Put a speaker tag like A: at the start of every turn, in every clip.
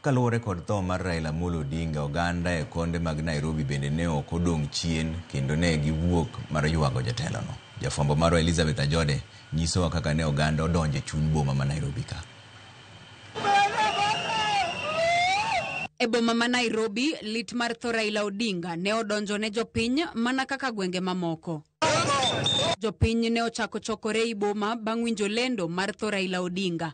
A: Kaluwore kod tho mar Raila Amolo Odinga, oganda e konde mag Nairobi bende ne ok odong' chien kendo ne giwuok mar ywago jatelono. Jafwambo marwa Elizabeth Ajode nyisowa kaka ne oganda odonjo e chuny boma ma Nairobi ka.
B: E boma ma Nairobi, lit mar tho Raila Odinga ne odonjo ne jopiny mana kaka gwenge mamoko. Jopiny ne ochako chokore ei boma bang' winjo lendo mar tho Raila Odinga.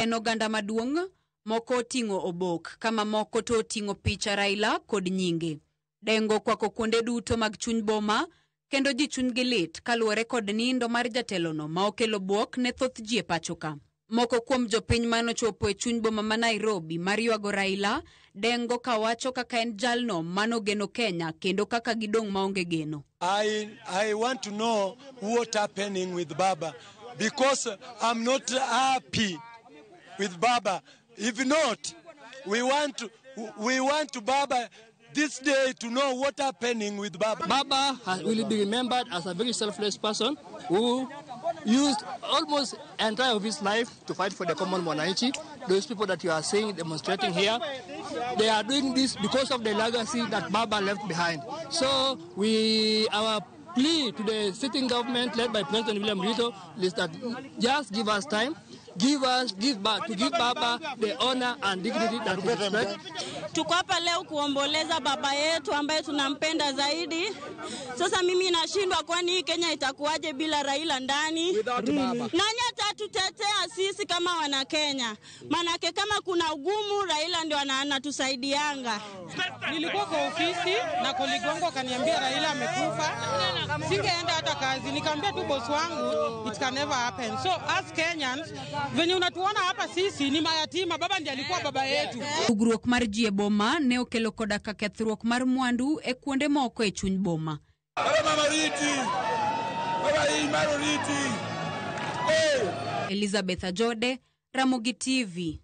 B: En oganda maduong', moko oting'o obok ka mamoko to oting'o picha Raila kod nyinge. Dengo kwako kuonde duto mag chuny boma kendo ji chunygi lit kaluwore kod nindo mar jatelono ma okelo bwok ne thoth ji e pacho ka. Moko kuom jopiny manochopo e chuny boma ma Nairobi mar ywago Raila dengo kawacho kaka en jalno manogeno Kenya kendo kaka gidong' maonge geno.
C: I want to know what happening with Baba because I'm not happy with Baba. If not, we want Baba this day to know what happening with Baba.
D: Baba will be remembered as a very selfless person who used almost entire of his life to fight for the common mwananchi. Those people that you are seeing demonstrating here, they are doing this because of the legacy that Baba left behind. So our plea to the sitting government led by President William Ruto is that just give us time, give us, give back, to give Baba the honor and dignity that he expects.
E: Tuko hapa leo kuomboleza baba yetu ambaye tunampenda zaidi. Sasa mimi nashindwa, kwani hii Kenya itakuwaje bila Raila ndani? Nani atatutetea sisi kama wana Kenya? Manake kama kuna ugumu, Raila ndio anatusaidianga.
F: Nilikuwa kwa ofisi na colleague wangu akaniambia Raila amekufa. Singeenda hata kazi, nikamwambia tu boss wangu, it can never happen. So as Kenyans, venye unatuona hapa sisi ni mayatima, baba ndiye alikuwa baba yetu.
B: Ugruok mar ji e boma ne okelo koda ka kethruok mar mwandu e kuonde moko e chuny boma.
C: Baba mama riti. Baba hii maro riti. Hey.
B: Elizabeth Ajode, Ramogi TV.